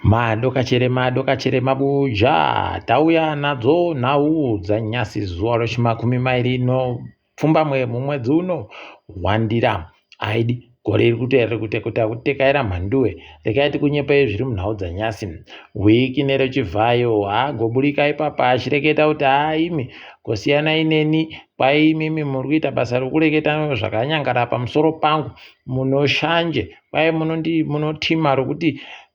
Madokachere madokachere mabuja tauya nadzo nhau dzanyasi zuva rechimakumi mairi nopfumbamwe mumwedzi uno wandira aidi gore riri kuteera kuita kutekaira mhanduwe rekai tikunyepei zviri munhau dzanyasi wiki nerochivhayo agoburika ipapa achireketa kuti haa imi kosiyanai neni kwai imimi muri kuita basa rokureketa zvakanyangara pamusoro pangu munoshanje kwai munotima rokuti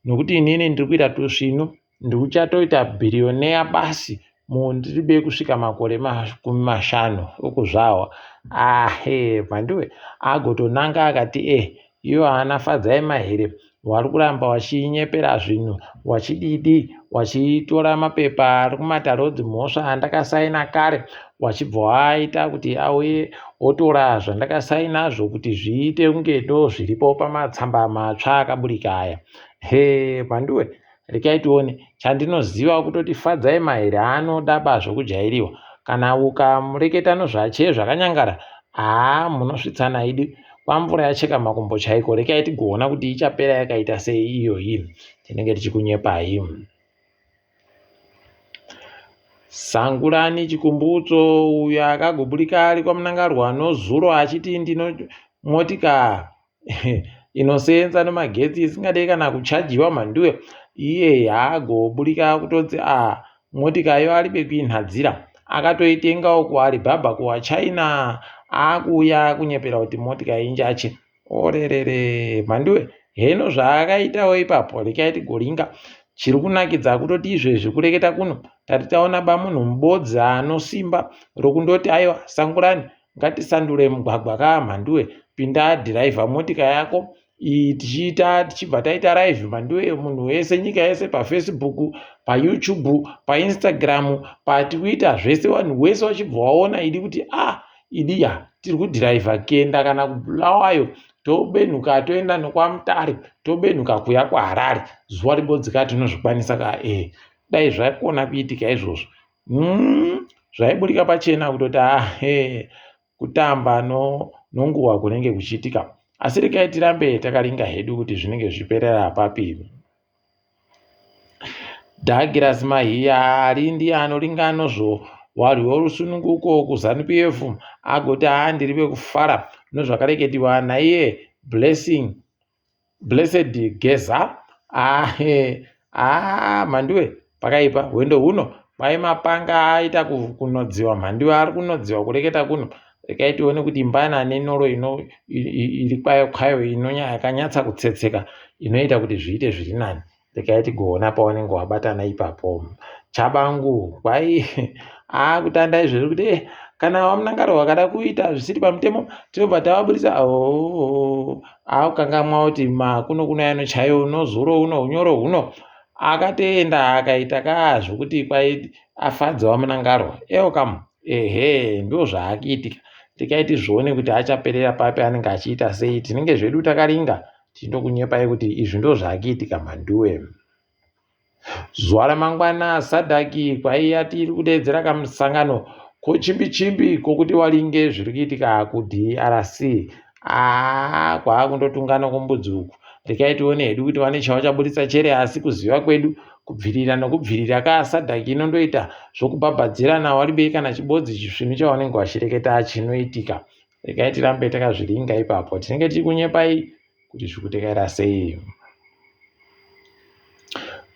nokuti inini ndiri kuita tusvinu ndichatoita bhirioneya basi ndiribe kusvika makore 50 okuzvarwa. Ahe mhanduwe agotonanga akati e ivo haana Fadzai Mahere wari kuramba wachinyepera zvinhu wachididi wachitora mapepa ari kumatare edzimhosva andakasaina kare wachibva waita kuti auye otora zvandakasainazvo kuti zviite kunge ndo zviripo pamatsamba matsva akaburika aya. He mhanduwe rekai tione chandinoziva kutoti Fadzai Mahere anoda ba zvokujairiwa kana ukamureketa nozvache zvakanyangara haa munosvitsana idi kwamvura yacheka makumbo chaiko rekai tigoona kuti ichapera yakaita sei iyoyi tinenge tichikunyepai. Sangurani Chikumbutso uyo akaguburika ari kwaMnangagwa nozuro achiti ndino motika inoseenza nemagetsi isingade kana kuchajiwa mhanduwe iye haagoburika kutodzi a motikayo aribe kuinhadzira akatoitengawo kuAlibaba kuvaChina akuuya kunyepera kuti motika injache orerere mhanduwe heno zvaakaitawo ipapo rekai tigoringa chiri kunakidza kutoti izvezvi kureketa kuno tati taona bamunhu mubodzi anosimba rokundoti aiwa sangurani ngatisandure mugwagwa kaa mhanduwe pinda dhiraivha motika yako iyi tichiita tichibva taita live mhanduwe munhu wese nyika yese pafacebook payoutube painstagram patwitter zvese vanhu wese vachibva waona idi kuti a ah, idi ya tiri kudhiraivha kenda kana kubulawayo tobenhuka toenda nokwamutare tobenhuka kuya kuharare zuva ribodzika tinozvikwanisa ka e dai zvakona kuitika izvozvo mm, zvaiburika pachena kutoti ahe ah, kutamba no nonguva kunenge kuchiitika asi rekai tirambe takaringa hedu kuti zvinenge zvichiperera papi Douglas Mahiya ari ndiye anoringa nozvo warwi worusununguko kuZanu PF agoti haa ndiri vekufara nozvakareketiwa naiye Blessing Blessed Geza ahe aa mhanduwe pakaipa hwendo huno kwai mapanga aita kunodziwa mhanduwe ari kunodziwa kureketa kuno rekai tione kuti mbana nenoro ino iri kwayo kwayo inonya yakanyatsa kutsetseka inoita kuti zviite zviri nani regai tigoona paunenge wabatana ipapo chabangu kwai akutanda izvezvi kuti eh, kana vamunangaro vakada kuita zvisiri pamutemo tinobva tavaburitsa oh, akukangamwa kuti makuno kuno yano chaiyo unozuro uno unyoro huno akatoenda akaita kaa zvokuti kwai afadze vamunangarwa eokamu ehe ndo zvaakuitika regai tizvione kuti achaperera papi anenge achiita sei tinenge zvedu takaringa Tindokunyepai kuti izvi ndozvakuitika mhanduwe. Zuva ramangwana Sadaki kwaiya tiri kudeedzera kamusangano kochimbi chimbi kokuti waringe zviri kuitika kuDRC. Aa kwaakundotungana kumbudzi uku. Rekai tione hedu kuti vane chavachaburitsa chere asi kuziva kwedu kubvirira nokubvirira ka Sadaki inondoita zvokubhabhadzirana waribei kana chibodzi chisvinu chavanenge vachireketa chinoitika. Regai tirambe takazviringa ipapo tinenge tiri kunyepai kuti zvikutekaira sei.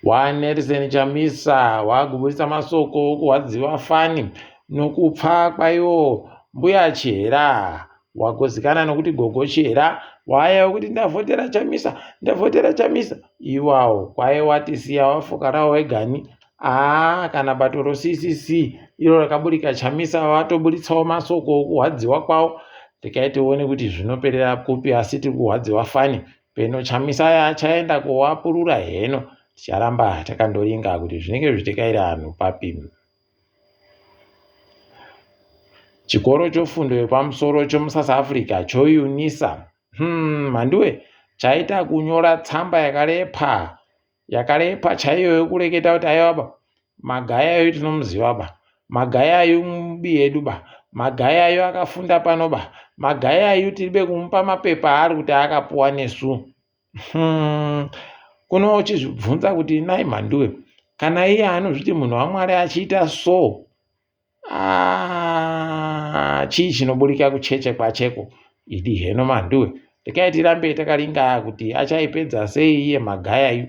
WaNelson Chamisa waguburitsa masoko okurwadziwa fani nokupfa kwaiwo mbuya Chihera wagozikana nokuti gogo Chihera waya wekuti ndavhotera Chamisa ndavhotera Chamisa iwawo kwaye watisiya wafukarawo wegani Haa kana bato roCCC iro rakaburika Chamisa vatoburitsawo masoko okuhwadziwa kwavo rekai tione kuti zvinoperera kupi asi tiri kuhwadziwa fani peno Chamisa achaenda kowapurura heno ticharamba takandoringa kuti zvinenge zvichitekaira anhu papi. Chikoro chofundo yepamusoro chomuSouth Africa choUNISA hmm, mhanduwe chaita kunyora tsamba yakarepa yakarepa chaiyo yokureketa kuti aiwa ba magaya ayo tinomuziva ba magaya ayo mubi yedu ba magaya ayo akafunda pano ba magaya ayo tiribe kumupa mapepa aari kuti akapuwa nesu hmm. Kuno uchizvibvunza kuti nai Mhanduwe, kana iye anozviti munhu waMwari achiita so, ah, chii chinoburika kucheche kwacheko idi heno Mhanduwe. Rekai tirambe takaringa kuti achaipedza sei iye Magaya yu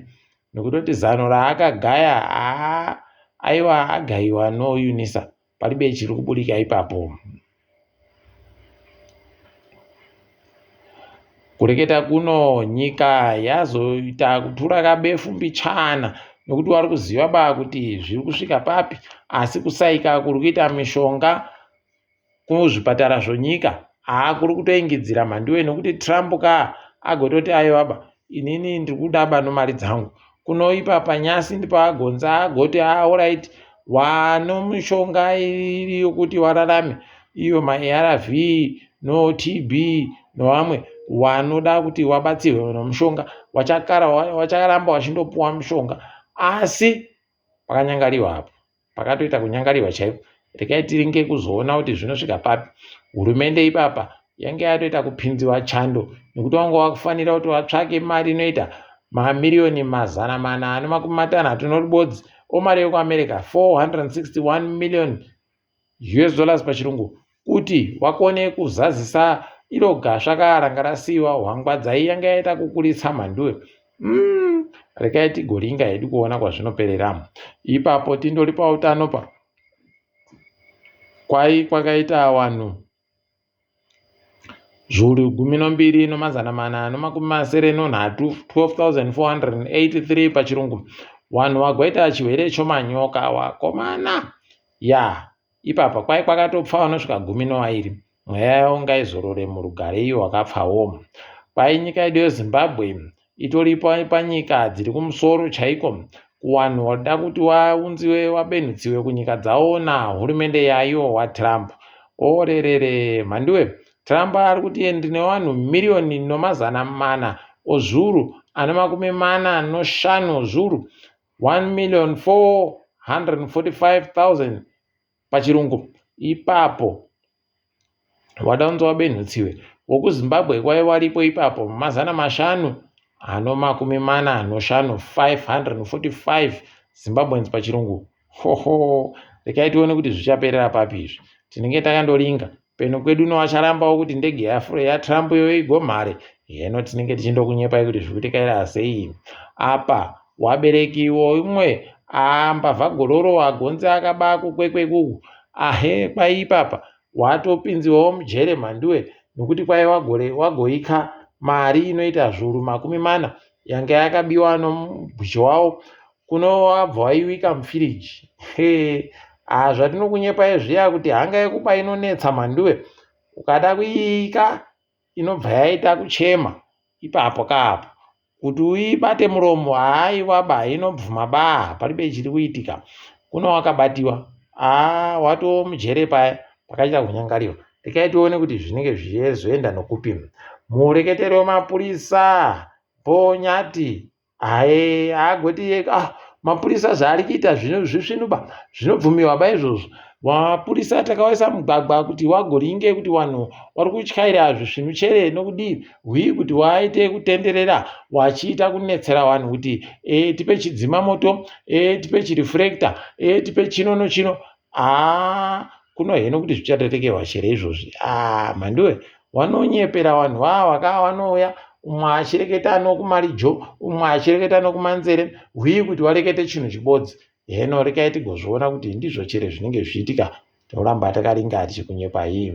nokutoti zano raakagaya aa aiwa agaiwa noUnisa palibe chiri kuburika ipapo. Kureketa kuno nyika yazoita kutura kabefu mbichana nokuti wari kuziva ba kuti zviri kusvika papi asi kusaika kuri kuita mishonga kuzvipatara zvonyika haa kuri kutoingidzira mhanduwe nokuti Trump ka agototi aiwaba inini ndiri kuda ba nomari dzangu kuno ipapa nyasi ndipo agonza agoti aorit wano mishonga iri yokuti wararame iyo maARV no TB nevamwe wanoda kuti wabatsirwe nomushonga wachakara wacharamba wachindopuwa mushonga asi pakanyangariwa apo pakatoita kunyangariwa chaiko rekai tiringe kuzoona kuti zvinosvika papi hurumende ipapa yange yatoita kupinziwa chando nekuti wanga wakufanira kuti watsvake mari inoita mamiriyoni 460 noribodzi omari yekuAmerica 461 million US dollars pachirungu kuti wakone kuzazisa iro gasva ka ranga rasiiwa hwangwadzai yanga yaita kukuritsa mhanduwe rekai tigoringa hedu kuona kwazvinoperera ipapo tindori pautano pa kwai kwakaita vanhu zviuru 12,473 12483 pachirungu vanhu vagoita chirwere chomanyoka wakomana ya ipapa kwai kwakatopfa vanosvika 12 mweya yavo ngaizorore murugare iyo wakapfawo kwai nyika yedu yeZimbabwe itori panyika dziri kumusoro chaiko kuvanhu vanoda kuti waunziwe wabenhutsiwe kunyika dzavo nahurumende yayo waTrump orerere mhanduwe Trump ari kuti ndine vanhu 4,400,000 ozviuru ane 45 ozviuru 1,445,000 pachirungu ipapo wada kunzi wabenhutsiwe wokuZimbabwe kwai waripo ipapo 545 545 Zimbabweans pachirungu hoho rekai tione kuti zvichaperera papi izvi tinenge takandoringa peno kwedu no vacharambawo kuti ndege yaTrump iyoyo igomhare heno tinenge tichindokunyepai kuti zviri kutikaira sei apa waberekiwo imwe ambavha gororo agonzi akaba kuKwekwe kuku ahe kwai ipapa watopinziwawo mujere mhanduwe nokuti kwai wagoika mari inoita zviuru 40 yanga yakabiwa nomugwicho wavo kuno wabva waiwika mufiriji ha zvatinokunyepai zviya kuti hanga yekuba inonetsa mhanduwe ukada kuiika inobva yaita kuchema ipapo kaapo kuti uibate muromo haiwa ba inobvuma ba palibe chiri kuitika kuno wakabatiwa haa watoo mujere paya pakaita kunyangariwa rekai tione kuti zvinenge zvichizoenda nokupi mureketeri wemapurisa Bonyati hae haagoti ah, mapurisa zvaari kuita zvino zvisvinuba zvinobvumiwa ba izvozvo mapurisa takawaisa mugwagwa kuti wagoringe kuti vanhu vari kutyaira zvisvinu chere nokudii hwii kuti waite kutenderera wachiita kunetsera vanhu kuti e, tipe chidzima moto e, tipe chireflector e, tipe chino nochino haa kuno heno kuti zvicharerekerwa chere izvozvi aa mhanduwe vanonyepera vanhu vava vaka vanouya umwe achireketa nokumarijo umwe achireketa nokumanzere hwii kuti warekete chinhu chibodzi heno rekai tigozviona kuti ndizvo chere zvinenge zvichiitika toramba takaringa tichikunyepa hii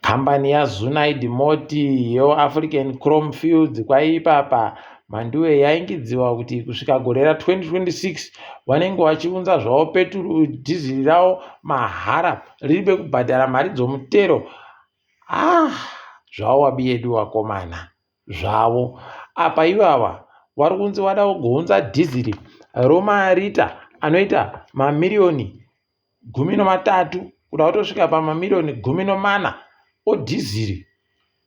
Kambani yaZunaid Moti yeAfrican Chrome Fields kwaipapa Mhanduwe yaingidziwa kuti kusvika gore ra2026 vanenge vachiunza zvavo peturu dhiziri ravo mahara riribe kubhadhara mari dzomutero ah zvavo wabi yedu vakomana zvavo apa ivava vari kunzi vada kugounza dhiziri romarita anoita mamiriyoni 13 kuda kutosvika pamamiriyoni 14 odhiziri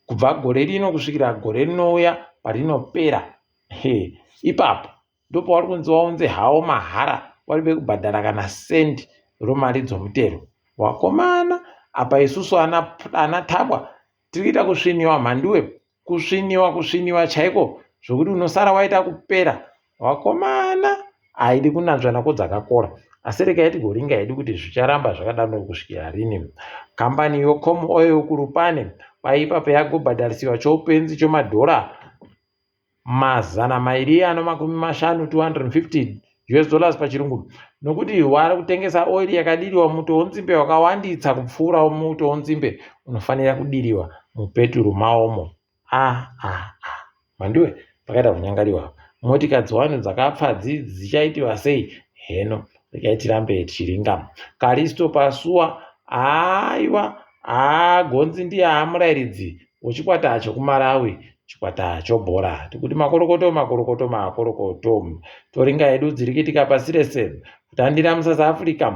kubva gore rino kusvikira gore rinouya parinopera he ipapo ndopauri kunzi waunze hawo mahara wari vekubhadhara kana sendi romari dzomutero wakomana apa isusu ana, ana tabwa tiri kuita kusviniwa mhanduwe kusviniwa kusviniwa chaiko zvokuti unosara waita kupera vakomana haidi kunanzva nako dzakakora asi regai tigoringa hedu kuti zvicharamba zvakadaro kusvikira rini kambani yocom oil kurupane kwaipa peyagobhadharisiwa choupenzi chomadhora 250 250 US dollars pachirungu nokuti wari kutengesa oiri yakadiriwa muto wenzimbe wakawanditsa kupfuura muto wenzimbe unofanira kudiriwa mupeturu maomo a a a mhanduwe pakaita kunyangariwa apa motika dzevanhu dzakapfa dzichaitiwa sei heno regai tirambe tichiringa karisto pasuwa aiwa gonzi ndiye amurairidzi wechikwata chekumalawi chikwata chobhora tikuti makorokoto makorokoto makorokoto toringa hedu dziri kuitika pasi rese kutandira musouth africa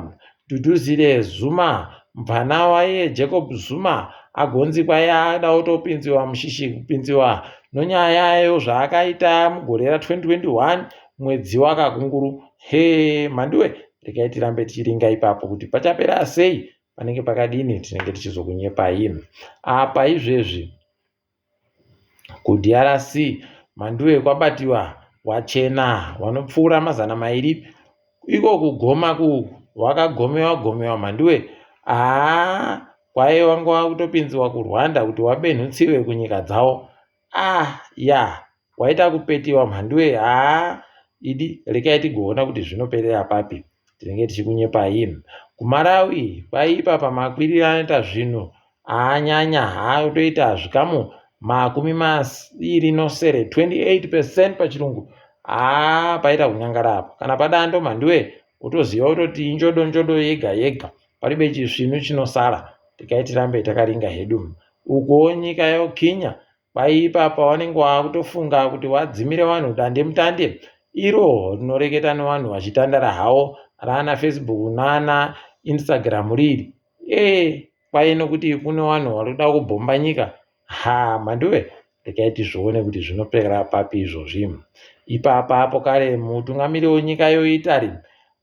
duduzile zuma mubvana waiye jacob zuma agonzi kwaiye ada kutopinziwa mushishi kupinziwa nonyaya zvaakaita mugore ra2021 mwedzi wakakunguru he mhanduwe regai tirambe tichiringa ipapo kuti pachapera sei panenge pakadini tinenge tichizokunyepai apa izvezvi kuDRC mhanduwe kwabatiwa wachena wanopfuura 200 iko kugoma ku wakagomewa gomewa mhanduwe haa kwaive wanga wakutopinziwa kurwanda kuti wabenhutsiwe kunyika dzavo ah ya waita kupetiwa mhanduwe haa idi rekai tigoona kuti zvinoperera papi tinenge tichikunyepai kumarawi kwaipa pamakwiriro anoita zvinhu anyanya haakutoita zvikamu 27 28% pachirungu haa paita kunyangara apa kana padando mhanduwe utoziva kutoti injodo njodo yega yega paribe chisvinu chinosara tikai tirambe takaringa hedu ukuwo nyika yokenya kwaipa pavanenge vakutofunga kuti wadzimire vanhu dande mutande iro rinoreketa nevanhu vachitandara havo raana facebook nana instagram riri ee kwai nokuti kune vanhu vari kuda kubhomba nyika ha mhanduwe regai tizvione kuti zvinopera papi izvozvi ipapa apo kare mutungamiri wenyika yoitaly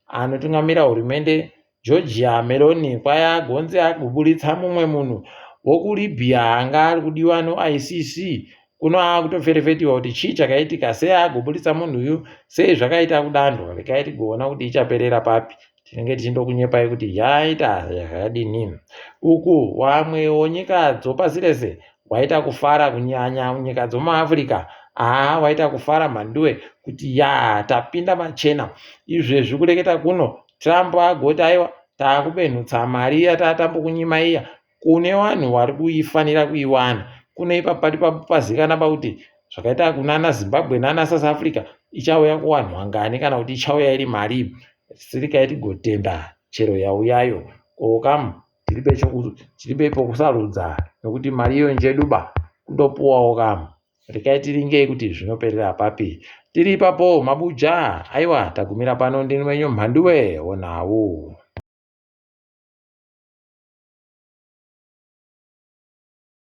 anotungamira hurumende georgia meloni kwai agonzi agoburitsa mumwe munhu wokulibya anga ari kudiwa noicc kuno akutoferefetiwa kuti chii chakaitika sei agoburitsa munhu uyu sei zvakaita kudando regai tigoona kuti ichaperera papi tinenge tichindokunyepai kuti yaita zvakadini uku wamwewo nyika dzopasi rese waita kufara kunyanya nyika dzomuafrica haa waita kufara mhanduwe kuti ya tapinda machena izvezvi kureketa kuno trump agoti aiwa taakubenhutsa mari yatatambokunyima iya kune vanhu vari kuifanira kuiwana kuno ipa pari pazikana pakuti zvakaita kunana zimbabwe nana south africa ichauya kuvanhu vangani kana kuti ichauya iri mari sirikai tigotenda chero yauyayo kokamu tiribe pokusarudza nokuti mari iyo njeduba kundopuwawo kamu rekai tiringei kuti zvinoperera papi tiri ipapo mabuja aiwa tagumira pano ndini wenyu mhanduwe onhau.